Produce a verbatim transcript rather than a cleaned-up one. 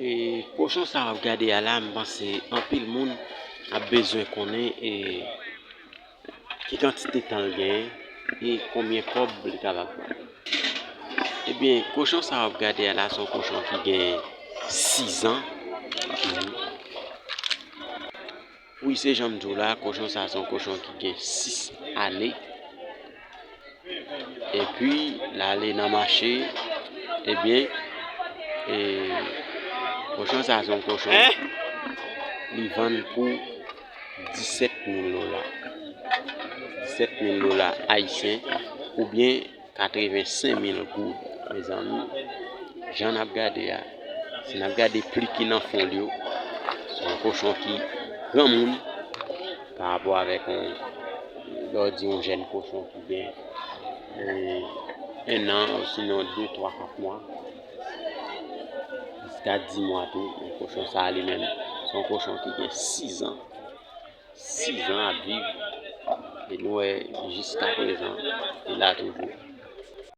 E kochon sa w ap gade a la, m panse anpil moun ap bezwen konnen e ki kantite tan l genyen e konbyen kòb li kapab bay. Ebyen, kochon sa w ap gade a la, se yon kochon ki gen sizan. Wi, se jan m di w la, kochon sa se yon kochon ki gen sis ane. Epi, l ale nan mache, ebyen, e, kochon sa se yon kochon, li vann pou disèt mil dola. Disèt mil dola ayisyen, oubyen katrevensenk mil goud, mezanmi. Jan n ap gade a, si n ap gade pli ki nan fon l yo, se yon kochon ki granmoun pa rapò avèk yon, lè w di yon jèn kochon ki gen, e, en an, osinon de, twa, kat mwa, jiska dis mwa tou. Men kochon sa a li menm, se yon kochon ki gen sizan. Sizan ap viv. E nou wè, jiska prezan, li la toujou.